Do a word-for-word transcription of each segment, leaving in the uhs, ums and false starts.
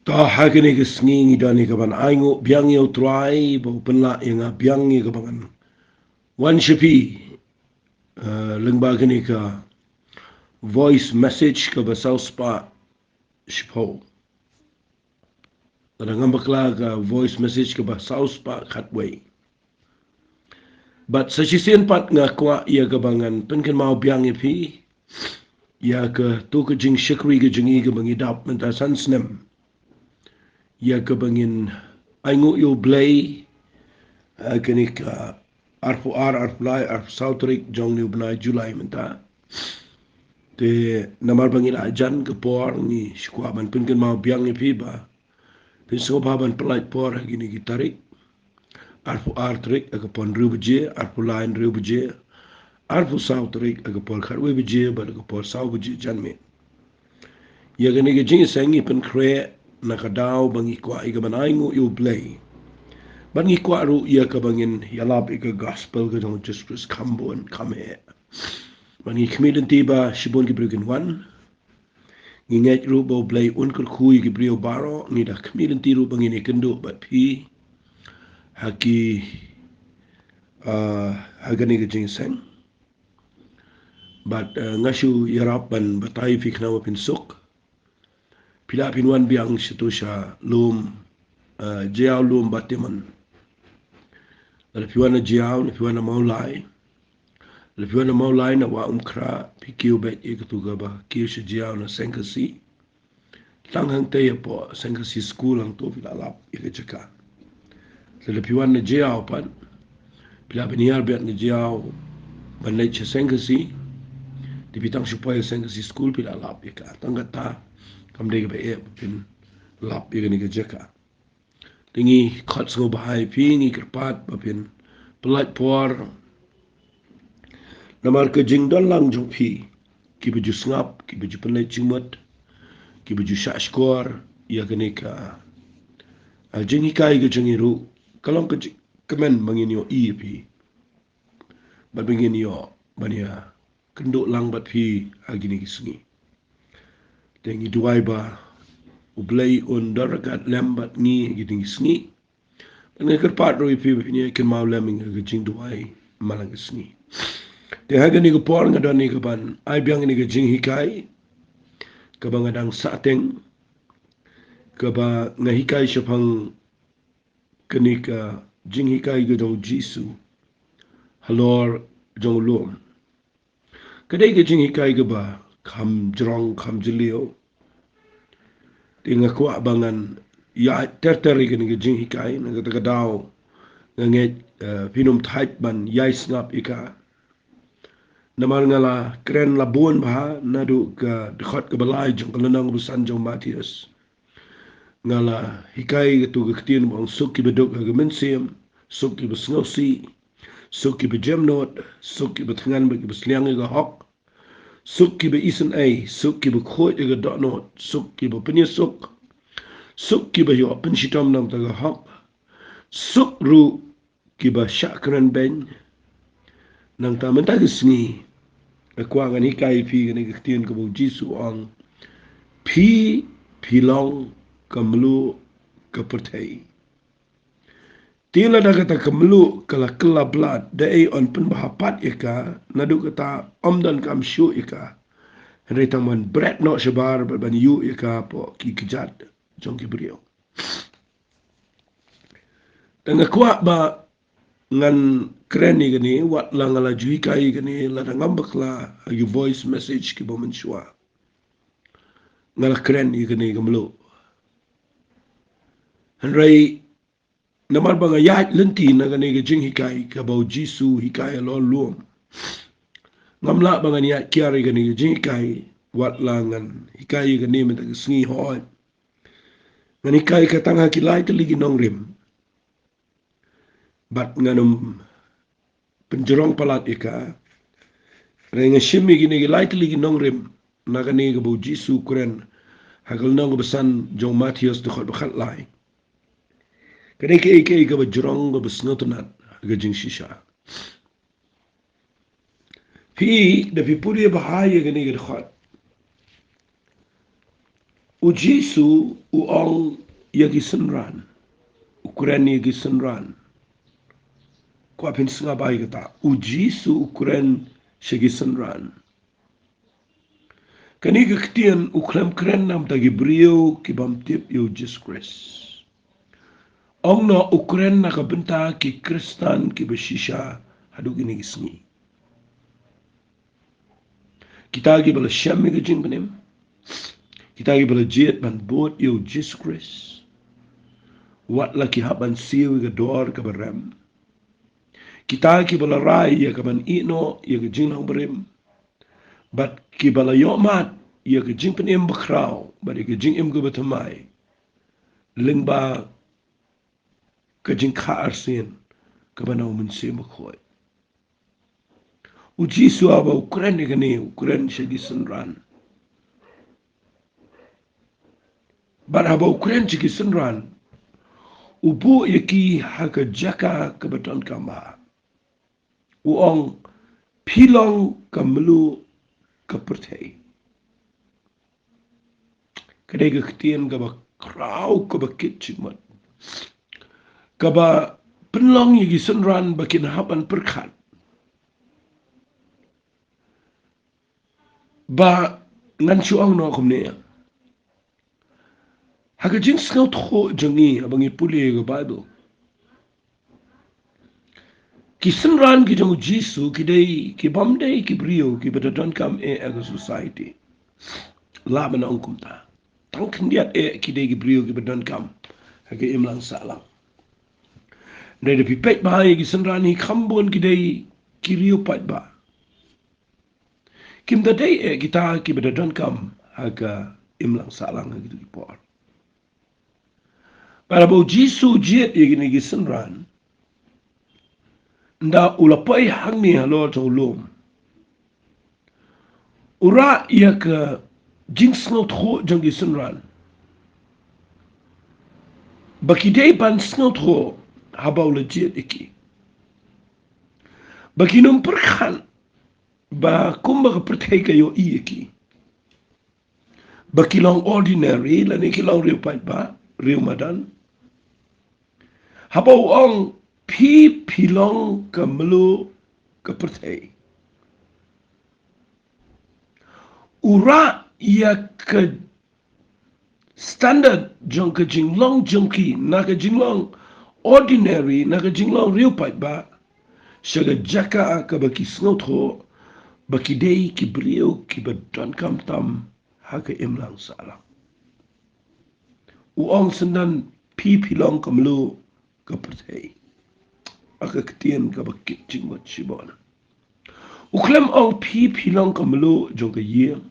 Ta ha kane ka sngi ngi don ïa ka ban ainguh biang ïa u Trai ba u pynlah ïa nga biang ïa ka ba ngan wan sha phi, eh, lyngba kane ka voice message ka ba saw spah shiphew. Lada ngam bakla ka voice message ka ba saw spah khatwei. Bad sa shisien pat nga kwah ïa ka ba ngan pynkynmaw biang ïa phi ïa ka tu ka jingshakri ka jong ngi ka ba ngi dap mynta san snem. Ïa ka ba ngin ainguh ïa u Blei, eh, kane ka arphew ar, arphew lai, arphew saw tarik jong u bnai July mynta. Te namar ba ngi la jan ka por ngi shu kwah ban pynkynmaw biang ïa phi ba phin sngewbha ban pyllait por ha kine ki tarik. Arphew ar tarik ha ka por hynriew baje, arphew lai hynriew baje, arphew saw tarik ha ka por khatwei baje bad ha ka por saw baje janmiet. Ïa kane ka jingïaseng ngi pynkhreh na ka daw ba ngi kwah ïa ka ban ainguh ïa u Blei. Bad ngi kwah ruh ïa ka ba ngin ïalap ïa ka gospel ka jong u Jisu Khrist kham bun kham heh. Bad ngi khmih lynti ba shibun ki briew kin wan. Ngi ngeit ruh ba u Blei un kyrkhu ïa ki briew baroh, ngi da khmih lynti ruh ba ngin ïakynduh bad phi ha ki, ah, ha kane ka jingïaseng. Bad, eh, nga shu ïarap ban batai phi khnang ba phin suk. Phi lah phin wan biang sha tu sha lum, eh, Jaïaw lum Batimon. Lada phi wan na Jaïaw, lada phi wan na Mawlai. Lada phi wan na Mawlai na Wah Umkhrah, phi kiew beit ïa ka tu ka ba kiew sha Jaïaw na Seng Khasi. Tang hangtei hapoh Seng Khasi School hangto phi la lap ïa ka jaka. Lada phi wan na Jaïaw pat, phi lah ban hiar biang na Jaïaw ban leit sha Seng Khasi. Te phi tang shu poi Seng Khasi School phi la lap ïa ka. Tang kata kam dei kaba eh ba phin lap ïa kane ka jaka. Te ngi khot sngewbha ïa phi, ngi kyrpad ba phin pyllait por. Namar ka jingdon lang jong phi, kiba ju sngap, kiba ju pynleit jingmut, kiba ju shahshkor ïa kane ka, ah, jinghikai ka jong ngi ruh ka long ka jingkmen ba ngin ïohi ïa phi. Bad ba ngin ïoh ban ïa kynduh lang bad phi ha kine ki sngi. Te ngi duwai ba u Blei un don ryngkat lem bad ngi ha kine ki sngi. Bad nga kyrpad ruh ïa phi ba phin ïa kynmaw lem ïa ka jingduwai man la ka sngi. Te ha kane ka por nga don ïa ka ban ai biang ïa ka jinghikai kaba nga dang sah teng, kaba nga hikai shaphang kane ka jinghikai ka jong u Jisu halor jong u lum. Ka dei ka jinghikai kaba kham jrong kham jylliew. Te nga kwah ba ngan ïa ter ter ïa kane ka jinghikai, na kata ka daw nga ngeit, eh, phin ym thait ban ïai sngap ïa ka. Namar nga la kren la bun bha naduh ka dkhot kaba lai jong ka lynnong ba san jong u Mathaios. Nga la hikai ka tu ka ktien ba ong suk kiba duk ha ka mynsiem, suk kiba sngewsih, suk kiba jemnud, suk kiba thngan bad kiba sliang ïa ka hok, suk kiba isynei, suk kiba khuid ïa ka dohnud, suk kiba pynïasuk, suk kiba ïoh pynshitom na ka bynta ka hok, suk ruh kiba shah kren beiñ. Nangta mynta ka sngi nga kwah ngan hikai ïa phi kane ka ktien kaba u Jisu u ong, phi, phi long ka mluh ka pyrthei. Te lada kata ka mluh ka la kylla blad, da ei yn pynbha pat ïa ka? Naduh kata ym donkam shuh ïa ka, hynrei tang ban bret noh shabar bad ban ïuh ïa ka hapoh ki kjat jong ki briew. Te nga kwah ba ngan kren ïa kane, wat la nga la ju hikai ïa kane lada ngam bakla ha ki voice message kiba mynshuwa. Nga la kren ïa kane ka mluh. Hynrei namar ba nga ïaid lynti na kane ka jinghikai kaba u Jisu u hikai halor u lum, ngam lah ba ngan ïaid kiar ïa kane ka jinghikai wat la ngan hikai ïa kane mynta ka sngi, hooid. Ngan hikai ka tang ha ki lai tylli ki nongrim. Bad ngan ym pynjrong palat ïa ka. Hynrei nga shim ïa kine ki lai tylli ki nongrim na kane kaba u Jisu u kren ha ka lynnong kaba san jong u Mathaios, dkhot ba khatlai. Kane kaei kaei kaba jrong kaba sngewtynnat ha ka jingshisha. Phi, da phi pule bha ïa kane ka dkhot, U Jisu u ong ïa ki synran. U kren ïa ki synran. Kwah phin sngap bha ïa kata. U Jisu u kren sha ki synran. Kane ka ktien u khlem kren namar ki briew ki bym tip ïa u Jisu Khrist. Ong noh u kren na ka bynta ki Khristan kiba shisha haduh kine ki sngi. Kita kiba la shem ïa ka jingpynim. Kita kiba la jied ban bud ïa u Jisu Khrist. Wat la ki hap ban siew ïa ka dor kaba rem. Kita kiba la rai ïa ka ban ïehnoh ïa ka jinglong barim. Bad kiba la ïohmad ïa ka jingpynim bakhraw bad ïa ka jingim kaba thymmai. Lyngba ka jingkha arsien kaba na u Mynsiem Bakhuid. U Jisu haba u kren ïa kane u kren sha ki synran. Bad haba u kren sha ki synran u buh ïa ki ha ka jaka kaba donkam bha. U ong phi long ka mluh ka pyrthei. Ka dei ka ktien kaba khraw kaba kit jingmut. Kaba pynlong ïa ki synran ba kin hap ban pyrkhat. Ba ngan shu ong noh kumne. Ha ka jingsngewthuh jong ngi haba ngi pule ïa ka Baibl. Ki synran ki jong u Jisu ki dei ki bym dei ki briew kiba da donkam eh ha ka society. Lah ban ong kumta. Tang khyndiat eh ki dei ki briew kiba donkam ha ka imlang sahlang. Dei da phi peit bha ïa ki synran hi kham bun ki dei ki riew paidbah. Kim da dei eh kita kiba da donkam ha ka imlang sahlang ha kito ki por. Bad haba u Jisu u jied ïa kine ki synran. Ynda u la poi hangne halor jong u lum. U rah ïa ka jingsngewthuh jong ki synran. Ba ki dei ban sngewthuh haba u la jied ïa ki. Ba kin ym pyrkhat ba kumba ka pyrthei ka ïohi ïa ki. Ba ki long ordinary lane ki long riew paidbah, riew madan. Haba u ong phi phi long ka mluh ka pyrthei. U rah ïa ka standard jong ka jinglong jong ki na ka jinglong ordinary na ka jinglong riew paidbah. Sha ka jaka kaba ki sngewthuh ba ki dei ki briew kiba donkam tam ha ka imlang sahlang. U ong syndon phi phi long ka mluh ka pyrthei. Ha ka ktien kaba kit jingmut shibun. U khlem ong phi phi long ka mluh jong ka ïing.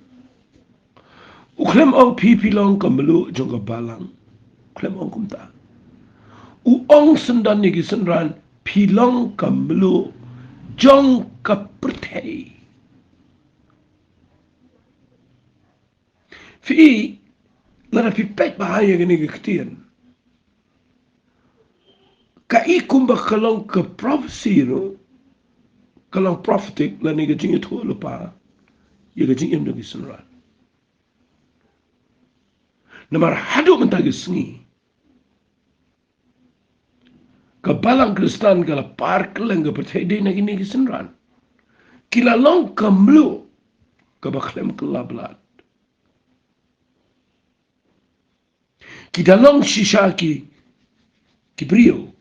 U khlem ong phi phi long ka mluh jong ka balang. U khlem ong kumta. U ong syndon ïa ki synran phi long ka mluh jong ka pyrthei. Phi i, lada phi peit bha ïa kane ka ktien. Ka i kumba ka long ka prophecy ruh, ka long prophetic lane ka jingïathuh lypa ïa ka jingim jong ki synran. Namar haduh mynta ka sngi ka balang Khristan ka la par kylleng ka pyrthei dei na kine ki synran. Ki la long ka mluh kaba khlem kylla blad. Ki da long shisha ki, ki briew.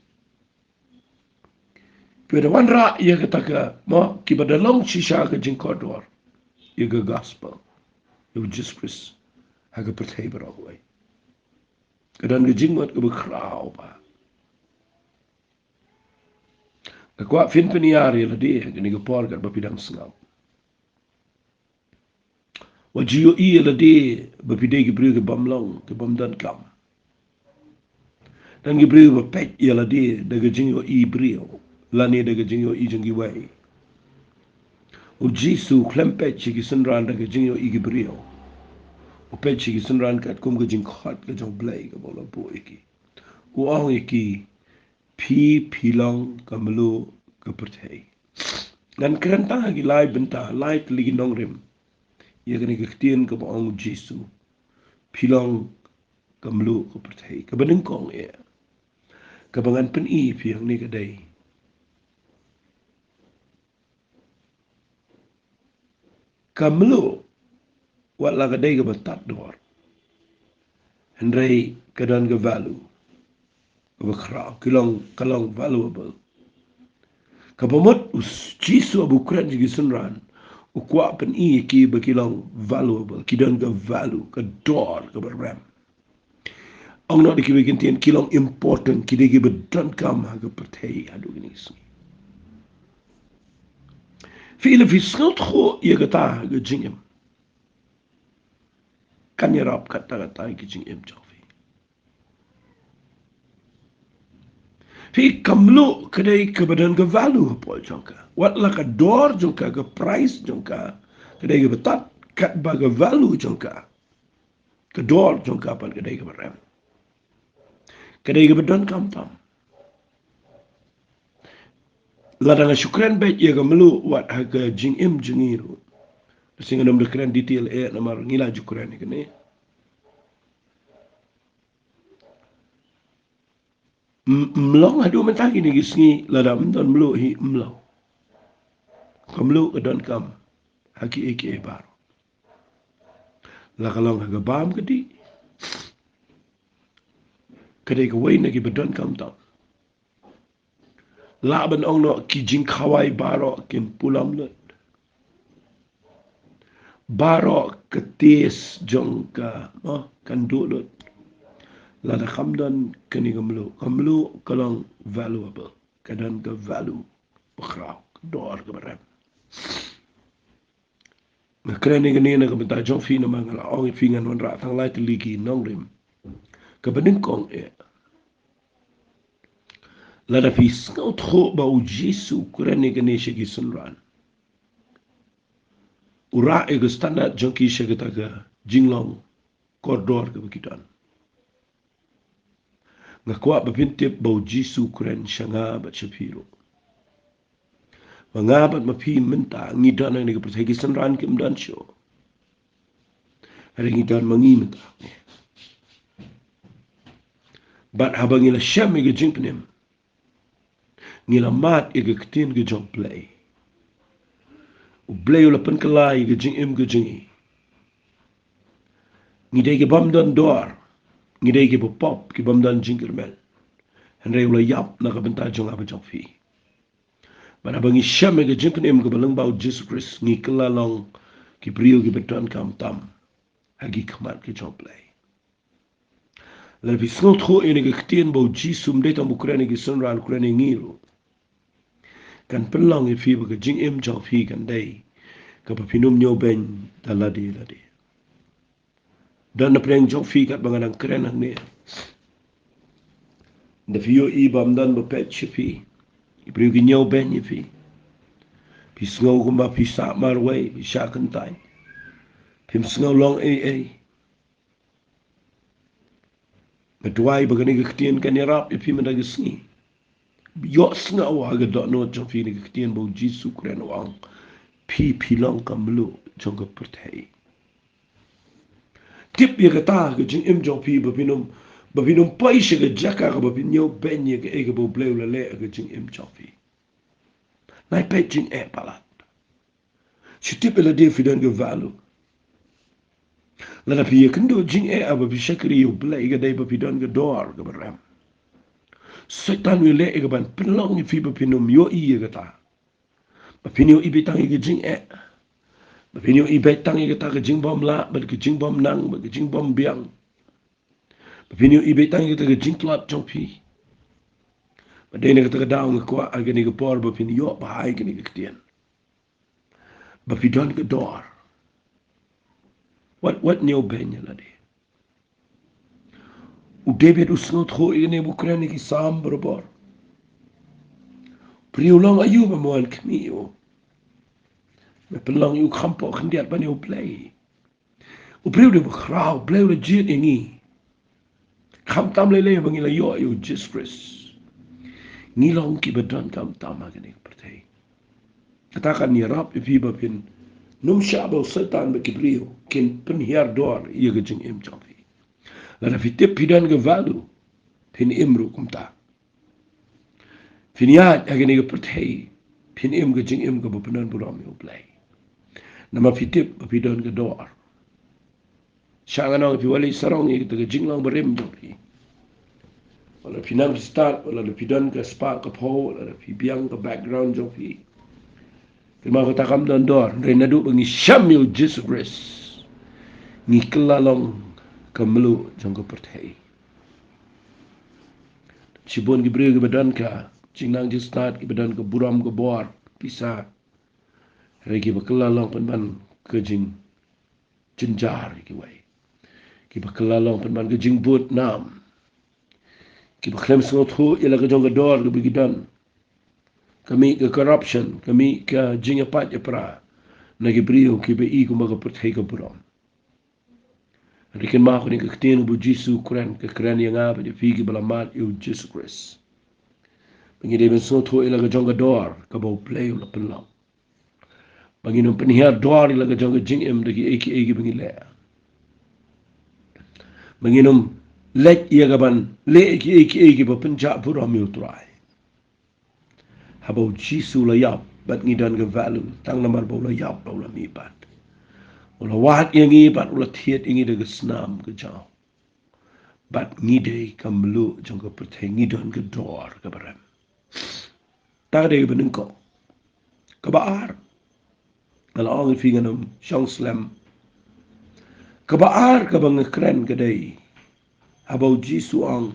Ki da wanrah ïa kata ka, mo, ki ba da long shisha ka jingkordor ïa ka gospel, ïa u Jisu Khrist ha ka pyrthei baroh kawei. Ka don ka jingmut kaba khraw bha. Nga kwah phin pynïar ïa lade ha kane ka por katba phi dang sngap. Wat ju ïohi ïa lade ba phi dei ki briew ki bym long, ki bym donkam. Don ki briew ba peit ïa lade da ka jingïohi briew lane da ka jingïohi jong kiwei. U Jisu u khlem peit sha ki synran da ka jingïohi ki briew. U peit sha ki synran katkum ka jingkhot ka jong U Blei kaba u la buh ïa ki. U ong ïa ki, phi phi long ka mluh ka pyrthei. Ngan kren tang ha ki lai bynta, lai tylli ki nongrim ïa kane ka ktien kaba ong u Jisu. Phi long ka mluh ka pyrthei, kaba nyngkong eh. Kaba ngan pyni ïa phi hangne ka dei ka mluh, wat la ka dei kaba tad dor, hynrei ka don ka value kaba khraw, ki long, ka long valuable. Kaba mut u Jisu haba u kren sha ki synran, u kwah pyni ïa ki ba ki long valuable, ki don ka value, ka dor kaba rem. Ong noh da kiwei ki ktien, ki long important, ki dei kiba donkam ha ka pyrthei haduh kine ki sngi. Phi, lada phi sngewthuh ïa kata ha ka jingim, kan ïarap katta katta ïa ka jingim jong phi. Phi, ka mluh ka dei kaba don ka value hapoh jong ka. Wat la ka dor jong ka, ka price jong ka, ka dei kaba tad, katba ka value jong ka, ka dor jong ka pat ka dei kaba rem, ka dei kaba donkam tam. Lada nga shu kren beit ïa ka mluh wat ha ka jingim jong ngi ruh, lada shisha ngan ym da kren detail eh, namar ngi la ju kren ïa kane. Ym, ym long haduh mynta kine ki sngi, lada ym don mluh hi ym long. Ka mluh ka donkam ha kiei kiei baroh. La ka long ha ka bam ka dih, ka dei kawei na kiba donkam tam. Lah ban ong noh ki jingkhawai baroh kin pulom lut. Baroh ka taste jong ka, mo, kan duh lut lada kam don kane ka mluh. Ka mluh ka long valuable, ka don ka value bakhraw, ka dor kaba rem. Nga kren ïa kane na ka bynta jong phi namar nga la ong ïa phi ngan wanrah tang lai tylli ki nongrim. Kaba nyngkong eh, lada phi sngewthuh ba u Jisu u kren ïa kane sha ki synran, u rah ïa ka standard jong ki sha kata ka jinglong kordor kaba ki don. Nga kwah ba phin tip ba u Jisu u kren sha nga bad sha phi ruh. Ma nga bad ma phi mynta ngi don ha kane ka pyrthei, ki synran kim don shuh. Hynrei ngi don ma ngi mynta. Bad haba ngi la shem ïa ka jingpynim, ngi la mad ïa ka ktien ka jong U Blei. U Blei u la pynkylla ïa ka jingim ka jong ngi. Ngi dei ki bym don dor, ngi dei kiba pop, ki bym don jingkyrmen. Hynrei u la ïap na ka bynta jong nga bad jong phi. Bad haba ngi shem ïa ka jingpynim kaba lyngba u Jisu Khrist, ngi kylla long ki briew kiba donkam tam ha ki khmat ki jong U Blei. Lada phi sngewthuh ïa kane ka ktien ba u Jisu um dei tang ba u kren ïa ki synran, u kren ïa ngi ruh, kan pynlong ïa phi ba ka jingim jong phi kan dei kaba phin ym ñiewbeiñ da lade lade. Don na pdeng jong phi katba nga dang kren hangne, da phi ïohi ba ym don ba peit sha phi, ki briew ki ñiewbeiñ ïa phi, phi sngew kumba phi sah marwei, phi shah kyntai, phim sngew long ei ei. Nga duwai ba kane ka ktien kan ïarap ïa phi mynta ka sngi. Ïohsngew ha ka dohnud jong phi kane ka ktien ba u Jisu u kren, u ong, phi, phi long ka mluh jong ka pyrthei. Tip ïa kata ha ka jingim jong phi ba phin ym, ba phin ym poi sha ka jaka kaba phin ñiewbeiñ ïa kaei kaba U Blei u la leh ha ka jingim jong phi. Nai peit jingeh palat. Shu tip ïa lade phi don ka value. Lada phi ïakynduh jingeh haba phi shakri ïa U Blei, ka dei ba phi don ka dor kaba rem. Soitan u leh ïa ka ban pynlong ïa phi ba phin ym ïohi ïa kata. Ba phin ïohi beit tang ïa ka jingeh. Ba phin ïohi beit tang ïa kata ka jingbymlah bad ka jingbymnang bad ka jingbymbiang. Ba phin ïohi beit tang ïa kata ka jingtlot jong phi. Bad dei na kata ka daw nga kwah ha kane ka por ba phin ïoh bha ïa kane ka ktien, ba phi don ka dor. Wat, wat ñiewbeiñ ïa lade. U David u sngewthuh ïa kane ba u kren ïa ki Salm barabor. Briew long aïu ba me wan khmih ïa u? Me pynlong ïa u kham poh khyndiat ban ïa U Blei. U briew dei ba khraw, U Blei u la jied ïa ngi. Khamtam lei lei ba ngi la ïoh ïa u Jisu Khrist, ngi long kiba donkam tam ha kane ka pyrthei. Kata kan ïarap ïa phi ba phin ym shah ba u Soitan bad ki briew kin pynhiar dor ïa ka jingim jong phi. Lada phi tip phi don ka value, phin im ruh kumta. Phin ïaid ha kane ka pyrthei, phin im ka jingim kaba pyndonburom ïa U Blei. Namar phi tip ba phi don ka dor. Sha nga nong phi wali sarong ïa kata ka jinglong barim jong phi. Wala phi nang phi stad, wala phi don ka spah ka phew, wala phi biang ka background jong phi. Kynmaw kata kam don dor, hynrei naduh ba ngi shem ïa U Jisu Khrist, ngi kylla long ka mluh jong ka pyrthei. Shibun ki briew kiba don ka jingnang jingstad, kiba don ka burom ka bor, pisa, hynrei kiba kylla long pynban ka jingjynjar ïa kiwei. Kiba kylla long pynban ka jingbud nam. Kiba khlem sngewthuh ïa la ka jong ka dor kaba ki don. Ka mih ka corruption, ka mih ka jingïapait ïapra na ki briew kiba i kumba ka pyrthei ka burom. Hynrei kynmaw kane ka ktien ba U Jisu u kren, ka kren ïa nga bad ïa phi kiba la mad ïa U Jisu Khrist. Ba ngi dei ban sngewthuh ïa la ka jong ka dor kaba U Blei u la pynlong. Ba ngin ym pynhiar dor ïa la ka jong ka jingim da kiei kiei kiba ngi leh. Ba ngin ym leit ïa ka ban leh kiei kiei kiba pynjah burom ïa U Trai. Haba U Jisu u la ïap, bad ngi don ka value, tang namar ba u la ïap, ba u la mihpat. U la wad ïa ngi, bad u la thied ïa ngi da ka snam ka jong u. Bad ngi dei ka mluh jong ka pyrthei, ngi don ka dor kaba rem. Ta ka dei kaba nyngkong. Kaba ar. Nga la ong ïa phi ngan ym shong slem. Kaba ar kaba nga kren ka dei, haba U Jisu u ong,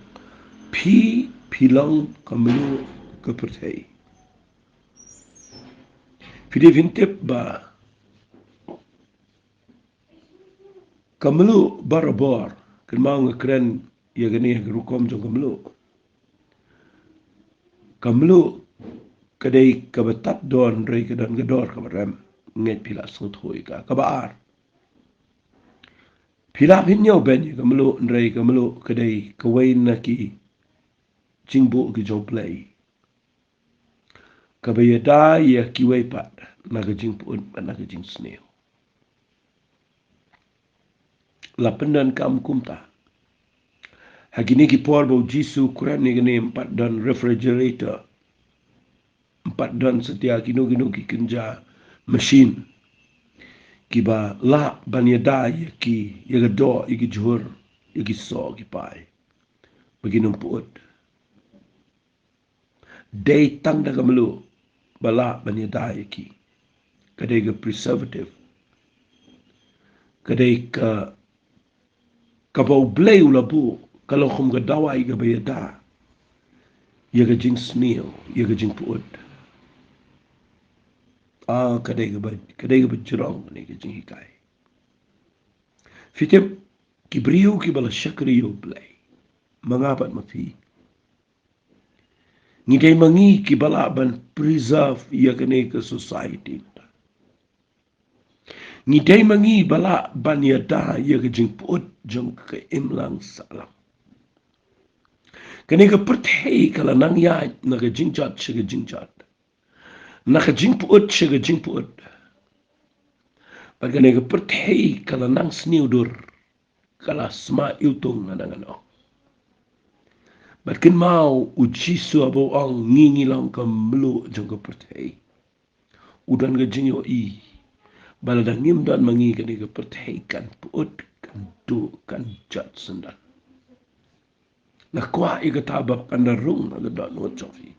phi, phi long ka mluh ka pyrthei. Phi dei phin tip ba ka mluh barabor, kynmaw nga kren ïa kane ka rukom jong ka mluh. Ka mluh ka dei kaba tad don, hynrei ka don ka dor kaba rem. Ngeit phi la sngewthuh ïa ka. Kaba ar. Phi lah phin ñiew beiñ ïa ka mluh, hynrei ka mluh ka dei kawei na ki jingbuh ki jong U Blei, kaba ïada ïa kiwei pat na ka jingpyut bad na ka jingsniew. La pyndonkam kumta. Ha kine ki por ba U Jisu u kren ïa kane, ym pat don refrigerator, ym pat don satia kino kino ki kynja machine kiba lah ban ïada ïa ki, ïa ka doh, ïa ki jhur, ïa ki soh ki pai, ba kin ym pyut. Dei tang da ka mluh ba lah ban ïada ïa ki. Ka dei ka preservative. Ka dei ka, kaba U Blei u la buh, ka long kum ka dawai kaba ïada ïa ka jingsniew, ïa ka jingpyut. Ah, ka dei kaba, ka dei kaba jrong kane ka jinghikai. Phi tip, ki briew kiba la shakri ïa U Blei, ma nga bad ma phi, ngi dei ma ngi kiba lah ban preserve ïa kane ka society. Ngi dei ma ngi ba lah ban ïada ïa ka jingpyut jong ka imlang sahlang. Kane ka pyrthei ka la nang ïaid na ka jingjot sha ka jingjot, na ka jingpyut sha ka jingpyut. Bad kane ka pyrthei ka la nang sniew dur, ka la sma iwtung, nga dang ong. Bad kynmaw, U Jisu haba u ong ngi, ngi long ka mluh jong ka pyrthei, u don ka jingïohi ba lada ngim don ma ngi, kane ka pyrthei kan pyut, kan duh, kan jot syndon. Nga kwah ïa kata ba kan da rung ha ka dohnud jong phi.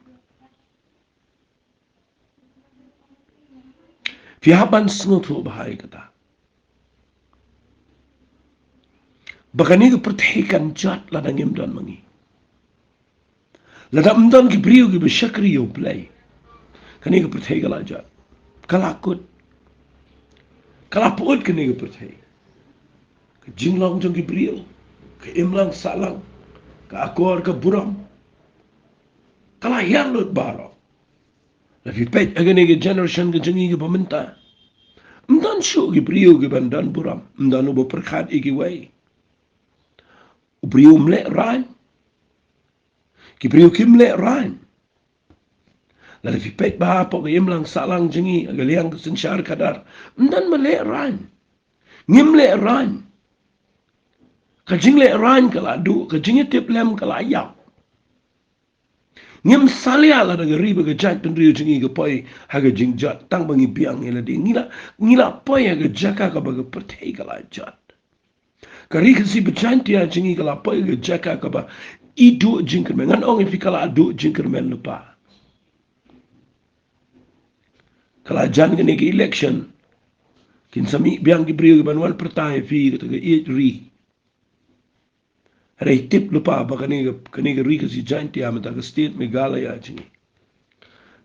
Phi hap ban sngewthuh bha ïa kata, ba kane ka pyrthei kan jot lada ngim don ma ngi. Lada ym don ki briew kiba shakri ïa U Blei, kane ka pyrthei ka la jot, ka la kut, ka la pyut kane ka pyrthei. Ka jinglong jong ki briew, ka imlang sahlang, ka akor ka burom, ka la hiar lut baroh. Lada phi peit ha kane ka generation ka jong ngi kaba mynta, ym don shuh ki briew kiban don burom, ym don uba pyrkhat ïa kiwei. U briew um leh rain, ki briew kim leh rain. Lada phi peit bha hapoh ka imlang sahlang jong ngi, ha ka liang ka synshar khadar, ym don ba leh rain. Ngim leh rain. Ka jinglehrain ka la duh, ka jingïatiplem ka la ïap. Ngim salia lada ka ri bad ka jaitbynriew jong ngi ka poi ha ka jingjot, tang ba ngi biang ïa lade. Ngi la, ngi la poi ha ka jaka kaba ka pyrthei ka la jot. Ka Ri Khasi bad Jaiñtia jong ngi ka la poi ha ka jaka kaba i duh jingkyrmen. Ngan ong ïa phi, ka la duh jingkyrmen lypa. Ka la jan kane ka election, kin sa mih biang ki briew ki ban wan pyrta ïa phi kata ka ïeit ri. Hynrei tip lypa ba kane ka, kane ka Ri Khasi Jaiñtia mynta ka state Meghalaya jong ngi,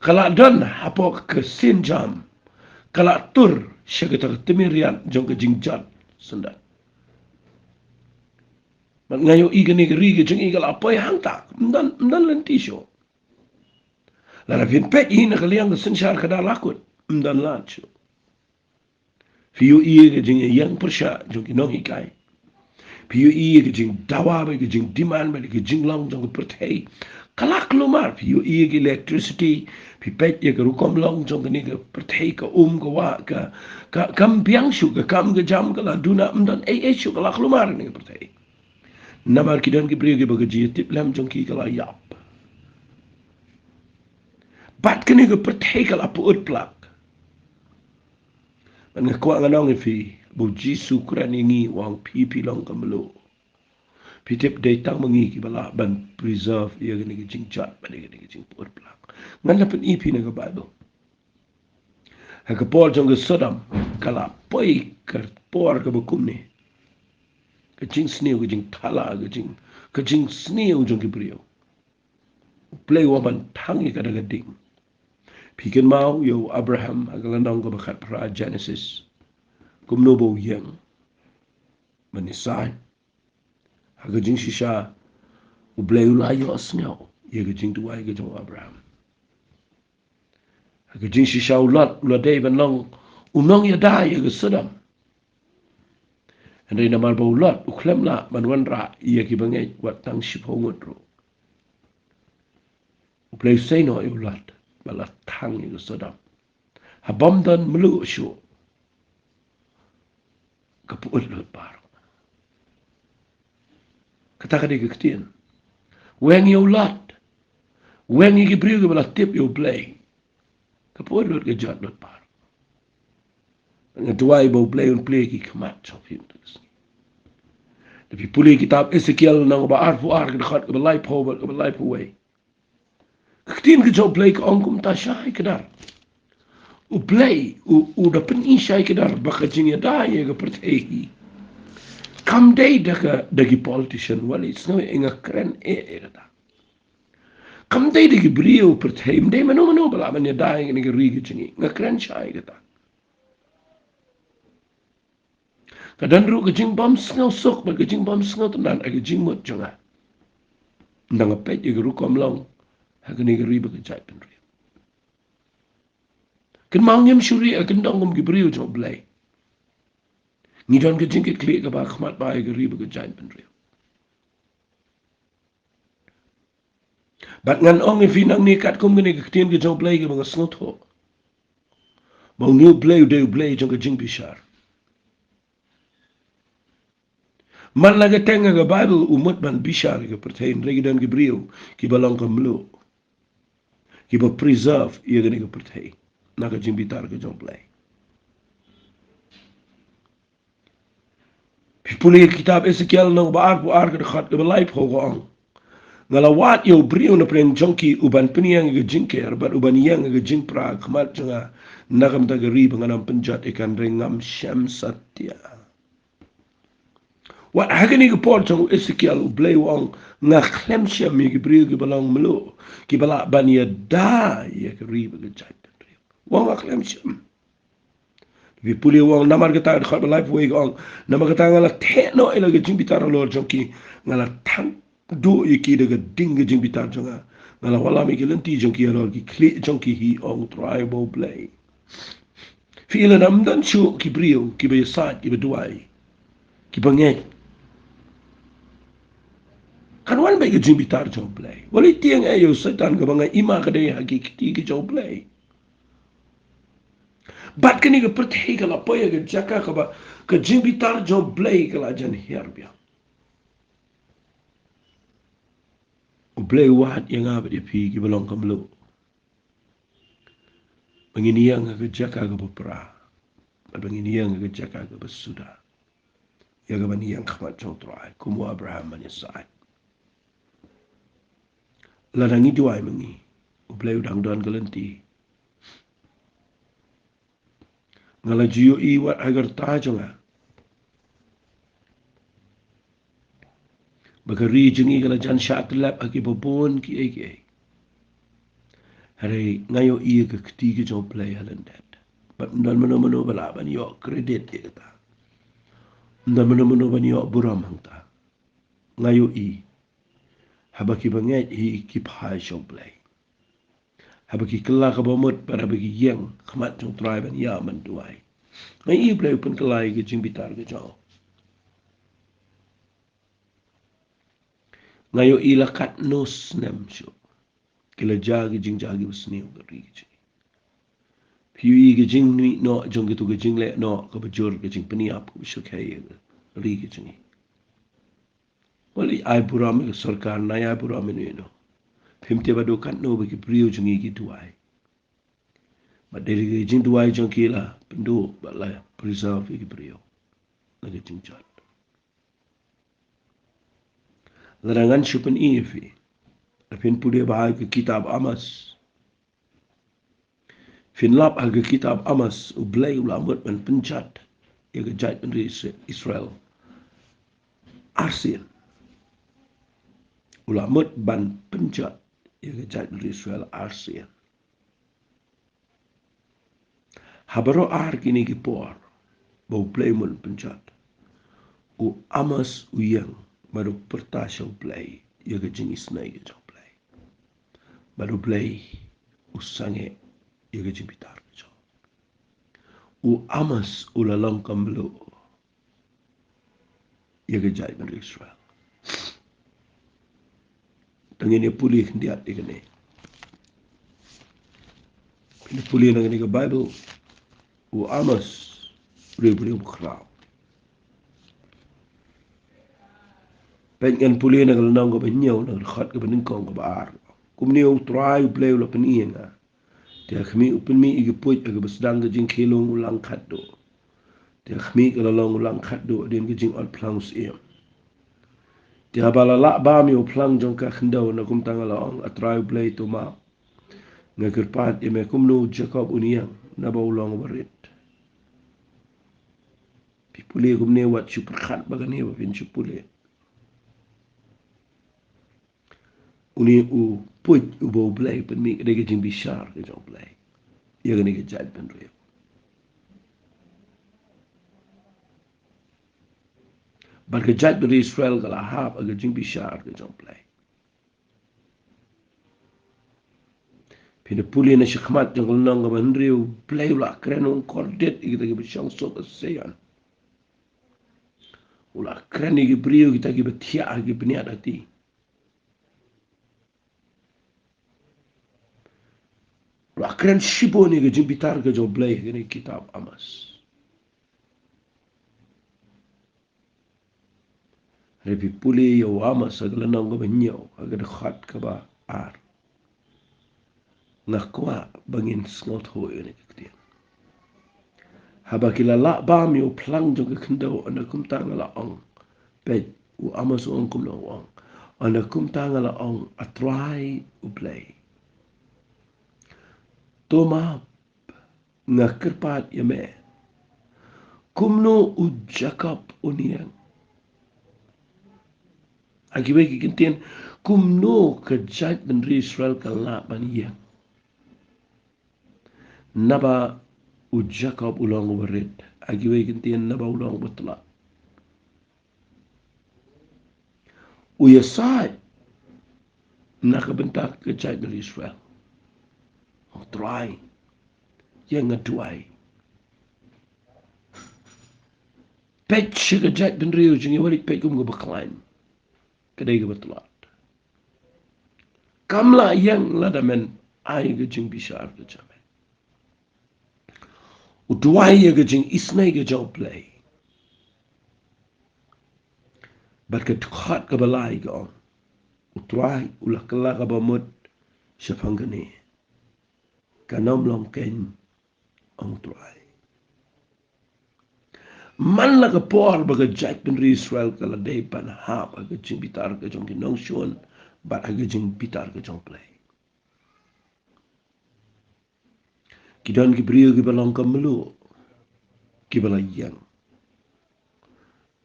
ka la don hapoh ka sienjam, ka la tur sha kata ka tmeriat jong ka jingjot syndah. Bad nga ïohi kane ka ri ka jong ngi ka la poi hangta, ym don, ym don lynti shuh. Lada phin peit hi na ka liang ka synshar khadar la kut, ym don lad shuh. Phi ïohi ïa ka jingïeng pyrshah jong ki nonghikai. Phi ïohi ïa ka jingdawa bad ka jingdemand bad ka jinglong jong ka pyrthei. Ka la kulmar. Phi ïohi ïa ka electricity. Phi peit ïa ka rukom long jong kane ka pyrthei, ka um, ka wah, ka, ka kam biang shuh, ka kam ka jam ka la duna, ym don ei ei shuh, ka la kulmar kane ka pyrthei. Namar ki don ki briew kiba ka jingïatiplem jong ki ka la ïap. Bad kane ka pyrthei ka la pyut plak. Bad nga kwah ngan ong ïa phi, ba U Jisu u kren ïa ngi u ong phi, phi long ka mluh. Phi tip dei tang ma ngi kiba lah ban preserve ïa kane ka jingjot bad ïa kane ka jingpyut plak. Ngan da pyni phi na ka Baibl. Ha ka por jong ka Sodom ka la poi ka por kaba kumne. Ka jingsniew, ka jingthala, ka jing, ka jingsniew jong ki briew. U Blei u ong ban thang ïa ka da ka ding. Phi kynmaw ïa u Abraham ha ka lynnong kaba khatphra Genesis, kumno ba u ïeng ban ïasaid. Ha ka jingshisha U Blei u la ïohsngew ïa ka jingduwai ka jong u Abraham. Ha ka jingshisha u Lot u la dei ban long u nongïada ïa ka Sodom. Hynrei namar ba u Lot u khlem lah ban wanrah ïa ki bangeit wat tang shiphew ngut ruh, U Blei u sei noh ïa u Lot ba la thang ïa ka Sodom. Haba ym don mluh shuh, ka pyut lut baroh. Kata ka dei ka ktien. Weng ïa u Lot, weng ïa ki briew kiba la tip ïa U Blei, ka pyut lut, ka jot lut baroh. Nga duwai ba U Blei un plie ki khmat jong phi mynta ka sngi. Da phi pule kitab Esekiel lynnong ba arphew ar, ka dkhot kaba laiphew bad kaba laiphew wei, ka ktien ka jong U Blei ka ong kumta shai kdar. U Blei u, u da pyni shai kdar ba ka jingïada ïa ka pyrthei hi kam dei da ka, da ki politician. Wali sngew ïa nga kren eh ïa kata. Kam dei da ki briew pyrthei, ym dei mano mano ba lah ban ïada ïa kane ka ri ka jong ngi. Nga kren shai kata. Ka don ruh ka jingbym sngewsuk bad ka jingbym sngewtynnad ha ka jingmut jong nga. Nang peit ïa ka rukom long ha kane ka ri bad ka jaitbynriew. Kynmaw, ngim shu rieh ha kyndong kum ki briew jong U Blei. Ngi don ka jingkitkhlieh kaba khmat bha ïa ka ri bad ka jaitbynriew. Bad ngan ong ïa phi nangne katkum kane ka ktien ka jong U Blei kaba nga sngewthuh ba une U Blei u dei U Blei jong ka jingbishar. Man la ka teng ha ka Baibl u mut ban bishar ïa ka pyrthei, hynrei ki don ki briew kiba long ka mluh, kiba preserve ïa kane ka pyrthei na ka jingbitar ka jong U Blei. Phi pule kitab Esekiel lynnong ba arphew ar, ka dkhot kaba laiphew, ka ong: Nga la wad ïa u briew na pdeng jong ki uban pynïeng ïa ka jingker bad uban ïeng ïa ka jingpra ha khmat jong nga na ka bynta ka ri ba ngan ym pynjot ïa ka, hynrei ngam shem satia. Wat ha kane ka por jong u Esekiel, U Blei u ong, nga khlem shem ïa ki briew kiba long mluh kiba lah ban ïada ïa ka ri bad ka jaitbynriew. U ong nga khlem shem. Phi pule, u ong, namar kata, dkhot ba laiphew wei, ka ong: Namar kata nga la theh noh ïa la ka jingbitar halor jong ki, nga la thang duh ïa ki da ka ding ka jingbitar jong nga. Nga la wallam ïa ki lynti jong ki halor ki khlieh jong ki hi, ong U Trai uba U Blei. Phi ïohi, lada ym don shuh ki briew kiba ïasaid, kiba duwai, kiba ngeit, kan wan beit ka jingbitar jong U Blei. Wat la tieng eh ïa u Soitan kaba nga ïma ka dei ha ki kti ki jong U Blei. Bad kane ka pyrthei ka la poi ha ka jaka kaba ka jingbitar jong U Blei ka la jan hiar biang. Blei u wad ïa nga bad ïa phi kiba long ka mluh, ba ngin ïeng ha ka jaka kaba pra, bad ba ngin ïeng ha ka jaka kaba suda, ïa kaban ïeng khmat jong U Trai kum u Abraham bad Isaak. Lada ngi duwai ma ngi, U Blei u dang don ka lynti. Nga la ju ïohi wat ha ka rta jong nga ba ka ri jong ngi ka la jan shah tyllep ha kiba bun kiei kiei. Hynrei nga ïohi ïa ka kti ka jong U Blei ha lyndet. Bad ym don mano mano ba lah ban ïoh credit ïa kata. Ym don mano mano ban ïoh burom hangta. Nga ïohi haba kiba ngeit hi ki phai sha U Blei, haba ki kylla kaba mut bad haba ki ïeng khmat jong U Trai ban ïa man duwai. Nga ïohi U Blei u pynkylla ïa ka jingbitar ka jong. Nga ïohi la katno snem shuh ki la jia ki jingjia kiba sniew ka ri ka jong ngi. Phi ïohi ka jingmih noh jong kito ka jingleh noh kaba jur, ka jingpynïap kaba shu khei ïa ka ri ka jong ngi. Wat leit ai burom ïa ka sorkar, nai ai burom ïa no ïa no. Phim tip haduh katno ba ki briew jong ngi ki duwai. Bad dei ka jingduwai jong ki la pynduh bad la preserve ïa ki briew na ka jingjot. Lada ngan shu pyni ïa phi, lada phin pule bha ha ka kitab Amos, phin lap ha ka kitab Amos, U Blei u la mut ban pynjot ïa ka jaitbynriew Is-, Israel arsien. U la mut ban pynjot ïa ka jaitbynriew Israel arsien. Ha baroh ar kine ki por ba U Blei u mut pynjot, u Amos u ïeng bad u pyrta sha U Blei ïa ka jingisynei ka jong U Blei. Bad U Blei u sangeh ïa ka jingbitar ka jong. U Amos u la long ka mluh ïa ka jaitbynriew Israel. Te ngin ïa pule khyndiat ïa kane. Ngin ïa pule na kane ka Baibl, u Amos, hynriew hynriew ba khraw. Peit, ngan pule na ka lynnong kaba hynñiew, na ka dkhot kaba nyngkong, kaba ar. Kumne U Trai U Blei u la pyni ïa nga. Te ha khmih u pynmih ïa ki puit ha kaba sdang ka jingkhie lung u lang khatduh. Te ha khmih ka la long u lang khatduh hadien ka jingot phlang u syiem. Te haba la lah bam ïa u phlang jong ka khyndew, na kumta nga la ong, A Trai U Blei, to map. Nga kyrpad ïa me, kumno u Jakob un ïeng, naba u long uba rit. Phi pule kumne, wat shu pyrkhat ba kane ba phin shu pule. Une u puit uba U Blei u pynmih, ka dei ka jingbishar ka jong U Blei ïa kane ka jaitbynriew. Bad ka jaitbynriew Israel ka la hap ha ka jingbishar ka jong U Blei. Phin da pule na shakhmat jong ka lynnong kaba hynriew, U Blei u la kren, u ong, kordit ïa kita kiba shong suk ha Zion. U la kren ïa ki briew kita kiba thiah ha ki bniat lati. U la kren shibun ïa ka jingbitar ka jong U Blei ha kane ka kitab Amos. Hynrei phi pule ïa u Amos ha ka lynnong kaba hynñiew, ha ka dkhot kaba ar. Nga kwah ba ngin sngewthuh ïa kane ka ktien. Haba ki la lah bam ïa u phlang jong ka khyndew, ynda kumta nga la ong. Peit, u Amos u ong kumno, u ong. Ynda kumta nga la ong, A Trai U Blei, to map, nga kyrpad ïa me. Kumno u Jakob un ïeng? Ha kiwei ki kyntien, kumno ka jaitbynriew Israel ka lah ban ïeng, naba u Jakob u long uba rit? Ha kiwei ki kyntien, naba u long uba tlot. U ïasaid na ka bynta ka jaitbynriew Israel. U Trai, ïa nga duwai. Peit sha ka jaitbynriew jong ngi, wat leit peit kum kaba khlaiñ. Ka dei kaba tlot. Kam lah ïeng lada men ai ka jingbishar ka jong me. U duwai ïa ka jingisynei ka jong U Blei. Bad ka dkhot kaba lai ka ong, U Trai u la kylla kaba mut shaphang kane. Kan ym long keiñ, ong U Trai. Man la ka por ba ka jaitbynriew Israel ka la dei ban hap ha ka jingbitar ka jong ki nongshun bad ha ka jingbitar ka jong U Blei. Ki don ki briew kiba long ka mluh, kiba la ïeng.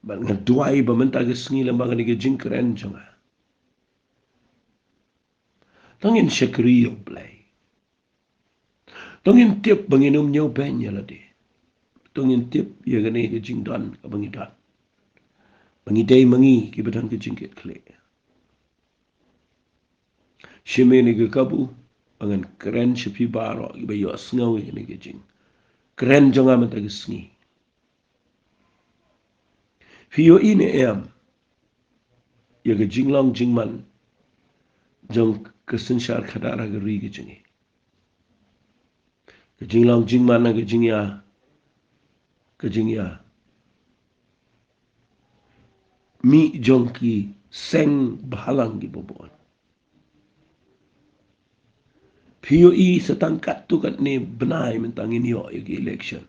Bad nga duwai ba mynta ka sngi lem bad kane ka jingkren jong nga, to ngin shakri ïa U Blei. To ngin tip ba ngin ym ñiewbeiñ ïa lade. To ngin tip ïa kane ka jingdon kaba ngi don, ba ngi dei ma ngi kiba don ka jingkitkhlieh. Shim ïa kane ka kabu ba ngan kren sha phi baroh kiba ïohsngew ïa kane ka jingkren jong nga mynta ka sngi. Phi ïohi ne em ïa ka jinglong jingman jong ka synshar khadar ha ka ri ka jong ngi? Ka jinglong jingman ha ka jingïa, ka jingïa mih jong ki seng bhalang kiba bun. Phi ïohi sa tang katto katne bnai mynta ngin ïoh ïa ki election.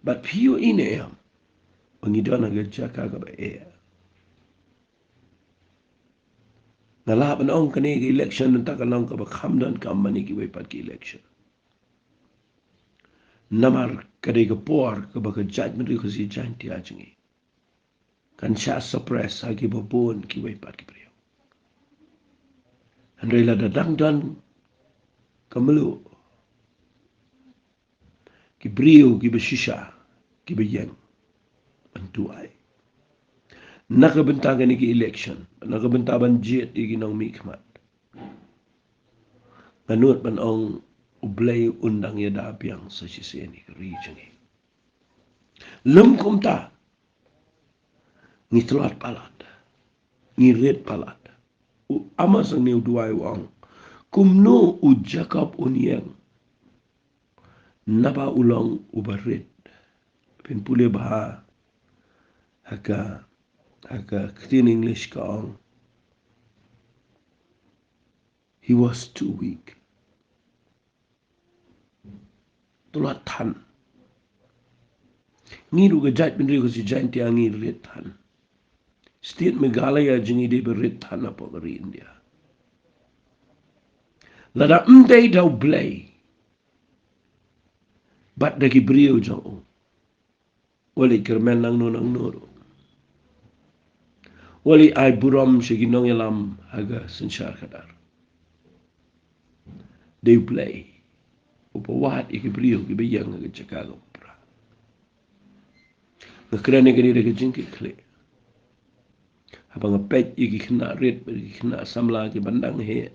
Bad phi ïohi ne em ba ngi don ha ka jaka kaba eh? Nga lah ban ong kane ka election mynta ka long kaba kham donkam mane kiwei pat ki election. Namar ka dei ka por kaba ka jaitbynriew Khasi Jaiñtia jong ngi kan shah suppress ha kiba bun kiwei pat ki briew. Hynrei lada dang don ka mluh, ki briew kiba shisha kiba ïeng ban duwai na ka bynta kane ka election, na ka bynta ban jied ïa ki nongmihkhmat, nga nud ban ong U Blei un dang ïada biang sa shisien ïa ka ri jong ngi. Lym kumta, ngi tlot palat, ngi rit palat. U Amos hangne u duwai u ong, kumno u Jakob un ïeng naba u long uba rit? Phin pule bha ha ka, ha ka ktien English ka ong, he was too weak. Tlot than. Ngi ruh ka jaitbynriew Khasi Jaiñtia ngi rit than. State Meghalaya jong ngi dei ba rit than hapoh ka ri India. Lada ym dei da U Blei bad da ki briew jong u, wat leit kyrmen nangno nangno ruh, wat leit ai burom sha ki nongïalam ha ka synshar khadar. Dei U Blei uba wad ïa ki briew kiba ïeng ha ka jaka kaba pra. Nga kren ïa kane da ka jingkitkhlieh haba nga peit ïa ki khynnah rit bad ki khynnah samla kiba dang heh.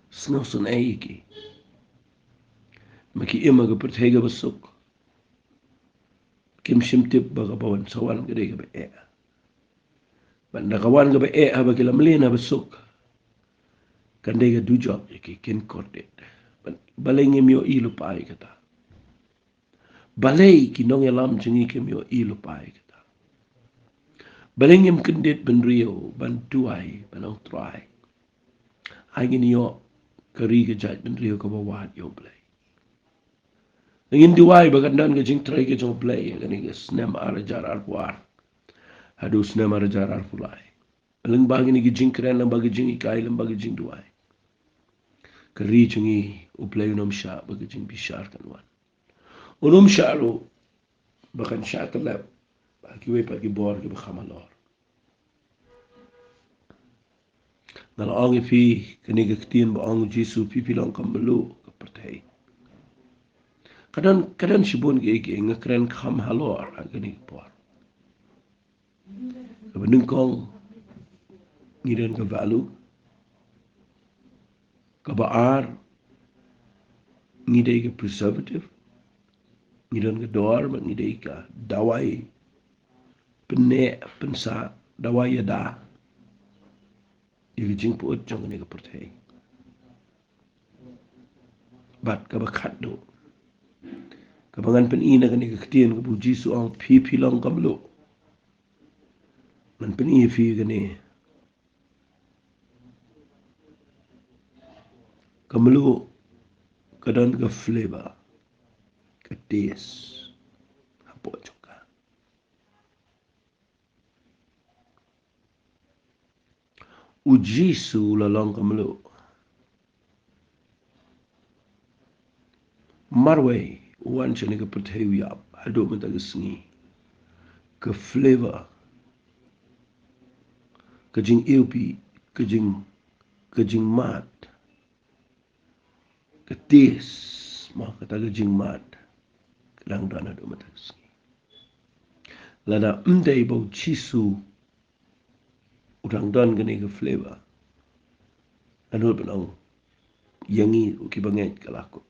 Sngewsynei ïa ki. Ma ki im ha ka pyrthei kaba suk, kim shym tip ba kaba wan sa wan ka dei kaba eh. Bad da ka wan kaba eh haba ki la mlien haba suk, kan dei ka dujok ïa ki, kin kordit. Bad balei ngim ïohi lypa ïa kata? Balei ki nongïalam jong ngi kim ïohi lypa ïa kata? Balei ngim kyndit bynriew ban duwai ban ong, Trai, ai ngin ïoh ka ri ka jaitbynriew kaba wad ïa U Blei? Ngin duwai ba kan don ka jingtrei ka jong U Blei ha kane ka snem ar hajar arphew ar haduh snem ar hajar arphew lai. Lyngba kine ki jingkren, lyngba ki jinghikai, lyngba ki jingduwai, ka ri jong ngi, U Blei un ym shah ba ka jingbishar kan wan. Un ym shah ruh ba kan shah tyllep ha kiwei pat ki bor kiba kham halor. Nga la ong ïa phi kane ka ktien ba ong u Jisu, phi phi long ka mluh ka pyrthei. Ka don, ka don shibun kiei kiei, nga kren kham halor ha kane ka por. Kaba nyngkong, ngi don ka value. Kaba ar, ngi dei ka preservative. Ngi don ka dor bad ngi dei ka dawai pynneh pynsah, dawai ïada ïa ka jingpyut jong kane ka pyrthei. Bad kaba khatduh, kaba ngan pyni na kane ka ktien kaba u Jisu u ong, phi phi long ka mluh. Ngan pyni ïa phi kane. Ka mluh ka don ka flavor, ka taste hapoh jong ka. U Jisu u la long ka mluh. Marwei u wan sha kane ka pyrthei u ïap haduh mynta ka sngi. Ka flavor, ka jingïohi, ka jing, ka jingmad, ka taste, ma kata ka jingmad ka dang don haduh mynta ka sngi. Lada ym dei ba u Jisu u dang don kane ka flavor, ngan nud ban ong ïa ngi ruh kiba ngeit ka la kut.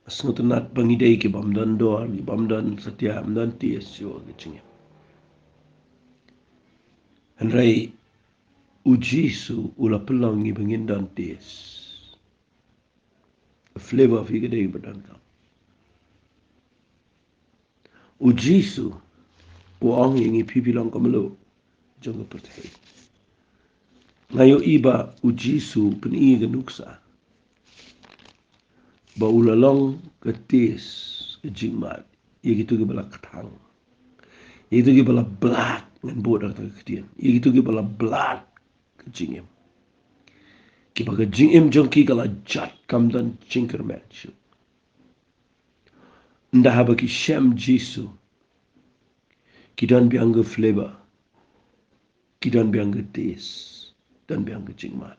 Sngewtynnat ba ngi dei ki bym don dor, ki bym don satia, bym don taste shuh ka jingim. Hynrei u Jisu u la pynlong ngi ba ngin don taste. Flavor phi ka dei ba donkam. U Jisu u ong ïa ngi, phi phi long ka mluh jong ka pyrthei. Nga ïohi ba u Jisu u pyni ka nuksa ba u la long ka taste, ka jingmad ïa kito kiba la kthang, ïa kito kiba la blad, ngan bud da kata ka ktien, ïa kito kiba la blad ka jingim, kiba ka jingim jong ki ka la jot, kam don jingkyrmen shuh. Ynda haba ki shem Jisu, ki don biang ka flavor, ki don biang ka taste, don biang ka jingmad.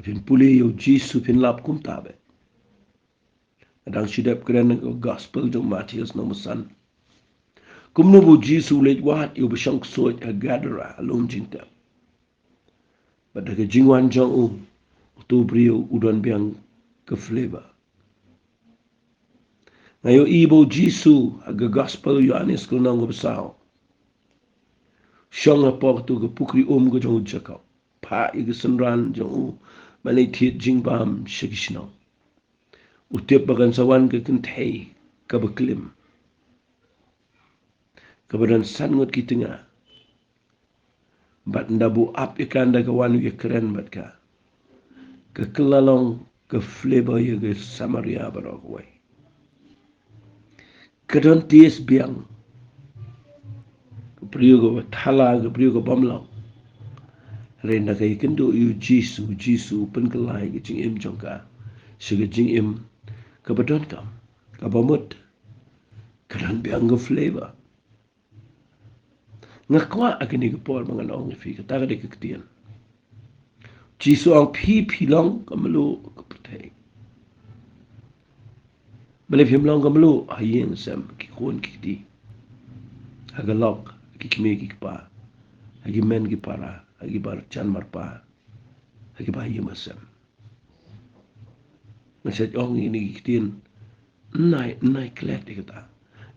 Phin pule ïa u Jisu phin lap kumta beit. Nga dang shu dep kren na ka gospel jong u Mathaios lynnong ba san. Kumno ba u Jisu u leit wad ïa uba shong ksuid ha Gadara, ha lum jingtep. Bad da ka jingwan jong u, uto u briew u don biang ka flavor. Nga ïohi ba u Jisu ha ka gospel u Ïoannis ka lynnong kaba saw, shong hapoh kato ka pukri um ka jong u Jakob, phah ïa ka synran jong u ban leit thied jingbam sha ki shnong. U tip ba kan sa wan ka kynthei kaba klim, kaba don san ngut ki tnga. Bad ynda ba u ap ïa ka, ynda ka wan u ïakren bad ka, ka kylla long ka flavor ïa ka Samaria baroh kawei. Ka don taste biang. Ka briew kaba thala, ka briew ka bym long. Hynrei ynda ka ïakynduh ïa u Jisu, u Jisu u pynkylla ïa ka jingim jong ka sha ka jingim kaba donkam, kaba mut, ka don biang ka flavor. Nga kwah ha kane ka por ba ngan ong ïa phi, kata ka dei ka ktien. Jisu ong phi, phi long ka mluh ka pyrthei. Balei phim long ka mluh? Ha ïing ha sem, ki khun ki kti, ha ka lok, ha ki kmie ki kpa, ha ki mei ki para, ha ki bar jan bar pa, ha ki ba ïing ba sem. Nga sa ong ïa kine ki ktien, ym nai, ym nai klet ïa kata.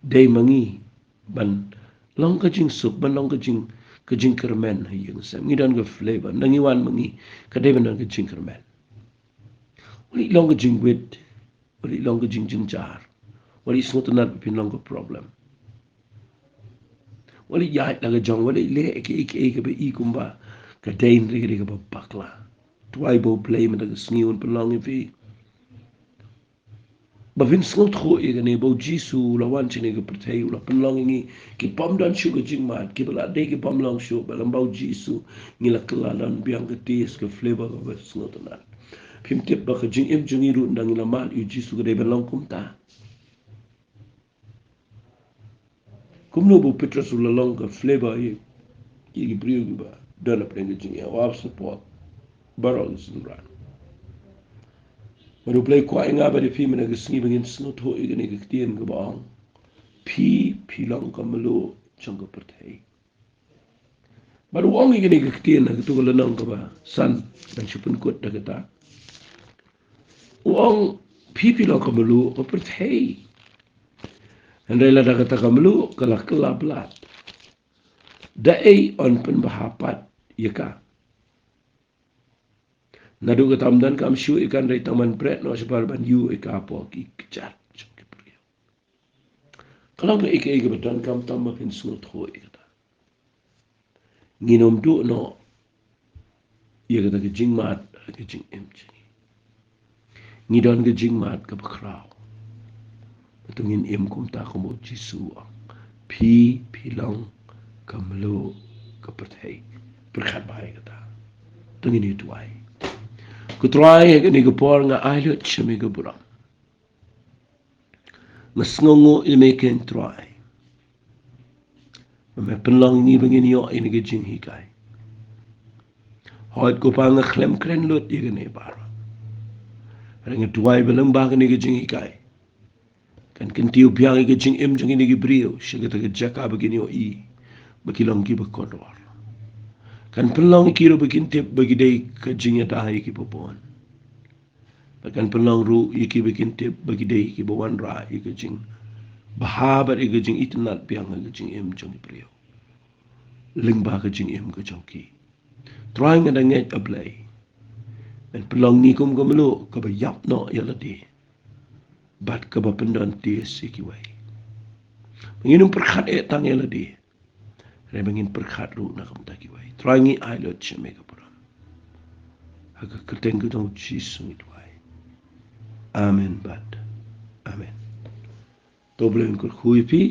Dei ma ngi ban long ka jingsuk, ban long ka jing, ka jingkyrmen ha ïing sem. Ngi don ka flavor, ynda ngi wan ma ngi, ka dei ban don ka jingkyrmen. Wat leh long ka jingwit, wat leh long ka jingjynjar, wat leh sngewtynnat ba phin long ka problem. Wat leh ïaid la ka jong, wat leh leh kiei kiei kaba i kumba ka dei, hynrei ka dei kaba bakla. Duwai ba U Blei mynta ka sngi un pynlong ïa phi ba phin sngewthuh ïa kane, ba U Jisu u la wan sha kane ka pyrthei, u la pynlong ïa ngi ki bym don shuh ka jingmad, kiba la dei ki bym long shuh, bad lem bad U Jisu ngi la kylla don biang ka taste, ka flavor kaba sngewtynnat. Phim tip ba ka jingim jong ngi ruh ynda ngi la mad ïa U Jisu ka dei ban long kumta. Kumno ba u Petros u la long ka flavor ïa, ïa ki briew kiba don hapdeng ka jingïa, u ap support baroh ki synran. Bad U Blei u kwah ïa nga bad ïa phi mynta ka sngi ba ngin sngewthuh ïa kane ka ktien kaba ong, phi, phi long ka mluh jong ka pyrthei. Bad u ong ïa kane ka ktien ha kato ka lynnong kaba san, ngan shu pynkut da kata. U ong, phi, phi long ka mluh ka pyrthei. Hynrei lada kata ka mluh ka la kylla blad, da ei yn pynbha pat ïa ka? Naduh kata ym donkam shuh ïa ka, hynrei tang ban bret noh shabar ban ïuh ïa ka hapoh ki kjat jong ki briew. Ka long kaei kaei kaba donkam tam ba phin sngewthuh ïa kata. Ngin ym duh noh ïa kata ka jingmad ha ka jingim jong ngi. Ngi don ka jingmad kaba khraw. Ba to ngin im kumta kum u Jisu u ong. Phi, phi long ka mluh ka pyrthei. Pyrkhat bha ïa kata. To ngin ïa duwai. Ko Trai, ha kane ka por nga ai lut sha me ka burom. Nga sngewnguh ïa me ko Trai. Ba me pynlong ïa ngi ba ngin ïoh ïa kane ka jinghikai. Hooid ko Pa, nga khlem kren lut ïa kane baroh. Hynrei nga duwai ba lyngba kane ka jinghikai kan kyntiew biang ïa ka jingim jong kine ki briew sha kata ka jaka ba kin ïohi ba ki long kiba kordor. Kan pynlong ïa ki ruh ba kin tip ba ki dei ka jingïada ïa kiba bun. Bad kan pynlong ruh ïa ki ba kin tip ba ki dei kiba wanrah ïa ka jingbha bad ïa ka jingitynnad biang ha ka jingim jong ki briew lyngba ka jingim ka jong ki. Trai, nga da ngeit, A Blei, men pynlong ngi kum ka mluh kaba ïap noh ïa lade bad kaba pyndon tied ïa kiwei. Ba ngin ym pyrkhat eh tang ïa lade, hynrei ba ngin pyrkhat ruh na ka bynta kiwei. Trai, ngi ai lut sha me ka burom. Ha ka kyrteng ka jong u Jisu ngi duwai. Amen bad amen. To U Blei un kyrkhu ïa phi.